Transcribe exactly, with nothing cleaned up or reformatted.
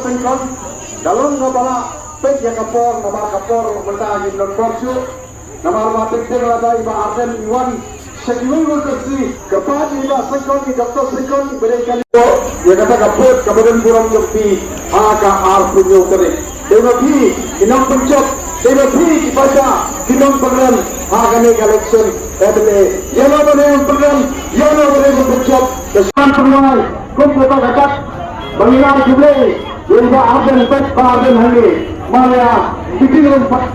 Syngkon, ka long kaba la peit ïa ka por, namar ka por mynta ngim don por shuh. Namar ba teng teng lada i Bah Ardent i wan sha kiwei kiwei ka constituency, kyrpad ïa i Bah Syngkon, i Doctor Syngkon, i ba dei kane. Ïa kata ka vote kaba don burom jong phi ha ka arphew hynñiew tarik. Dei ba phi ki nongpynjop, dei ba phi ki paidbah, ki nongpynrem ha kane ka election M L A. Ïa no ba dei nongpynrem, ïa no ba dei nongpynjop. Ka shan pynwai kum kata ka kat ba ngi ai khublei ïa i Bah Ardent, Bah Ardent hangne. Maya, bikin lem pat.